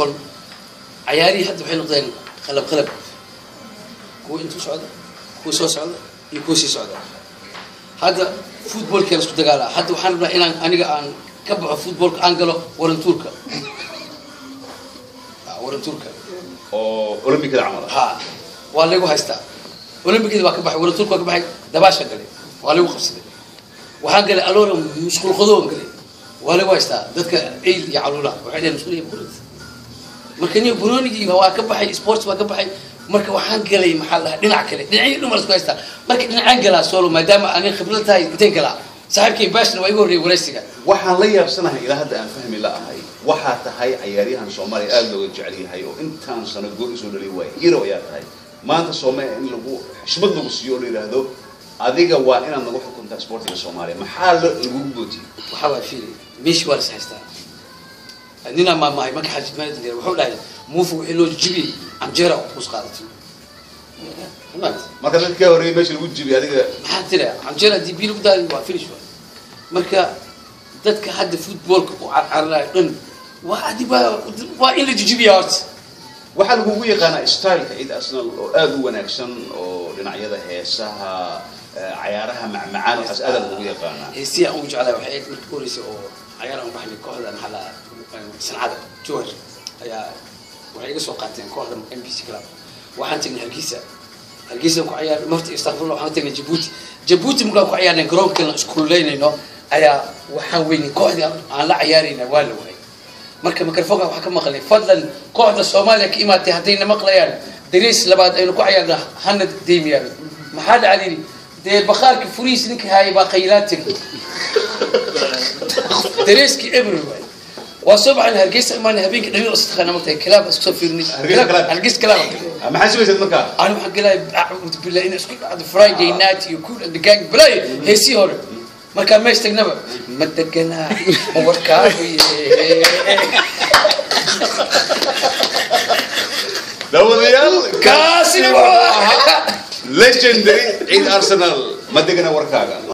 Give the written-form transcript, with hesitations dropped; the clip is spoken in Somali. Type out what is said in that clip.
Kol cayaarihii hadda waxay noqdeen qalab qalab, kuwa intuu socda, kuwa soo socda iyo kuwa sii socda. Hadda footballka la isku dagaalaa. Hadda waxaan rabnaa inaan aniga aan ka baxo footballka, aan galo warantuurka. Warantuurka oo Olombikada camal ah. Ha, waa laygu haystaa. Olombikada waa ka baxay, warantuurka waa ka baxay, dabaasha galay, waa laygu qabsaday. Waxaan galay aloora musqul qodoon galay, waa lagu haystaa. Dadka ciil iyo caluula waxay dhaheen musqul iyo burid. Marka nin banoonigii waa ka baxay, sports waa ka baxay. Marka waxaan galay, maxaa la dhahaa, dhinac kale, dhinacyo dhan waa la isku haystaa. Marka dhinacaan galaa solo, maadaama aanay khibrad tahay, inteen galaa. Saaxiibkay Baashna waa iga horreeyay waraysiga. Waxaan la yaabsanahay ilaa hadda aan fahmi la ahay, waxaa tahay cayaaryahan Soomaaliya aada looga jecel yahay oo intaan sano gool usoo dhaliy, waay hero ayaa tahay. Maanta Soomaaliya in lagu xushmad lagu siiyo oo la yidhaahdo adiga waa inaad nagu xukuntaa sportiga Soomaaliya, maxaa lagugu gootiyey? Waxaa waa fiiri, meeshii waa las haystaa. Ninaa maamahay marka xaji manager wuxuu dhahay muufu wixii loo jibiyey canjeera kus qaadatay. Marka dadka ka horreeyay meesha lagu jibiyey adiga. Maxaa tira, canjeera haddii biyo lagu daadiyo waa finish waay. Marka dadka hadda footballka u carcaranayo dhan waa adi waa in la jijibiya horta. Waxaa lagugu yaqaanaa styleka Ciid Arsenal oo aada u wanaagsan oo dhinacyada heesaha, cayaaraha macmacaan, waxaas aada lagugu yaqaanaa. Heesihii aan ugu jeclahay waxay ahayd markii ugu horreysay oo cayaar aan u baxnay kooxda, maxaa la, Sancada Jowhar ayaa waxay iga soo qaateen kooxda MBC Club. Waxaan tagnay Hargeysa, Hargeysa ku cayaar mafti, astaqfirullah, waxaan tagnay Jabuuti. Jabuuti markaan ku cayaarnay, garoonka iskuleynayno ayaa waxaan weynay kooxdii aan la cayaarayna waa la waayay. Marka microfonka waxaa ka maqlay: "Fadlan, kooxda Soomaaliya ka imaatay haddayna maqlayaan, dariis labaad aynu ku cayaarna hana deymiyaan." Maxaa dhaca yidhi, dee bakhaarka furihiis ninka haayay baa qaylaan tegay, dariiskii every waay. Waa soo baxnay, Hargeysa imaanay, habeenkii dhalin oo taqaana martay club isku soo fiirinay. Hargeysa club. Hargeysa club. Maxaa sugaysaad markaa? Ani waxaan galay, acuudu billah, in isku dhacdo Friday night iyo Kool and the Gang balay heesii hore. Markaa meesha tagnaba ma deganaa warkaagu ye. Daawadayaal, kaasina wuxuu ahaa legendary Ciid Arsenal, ma degana warkaaga.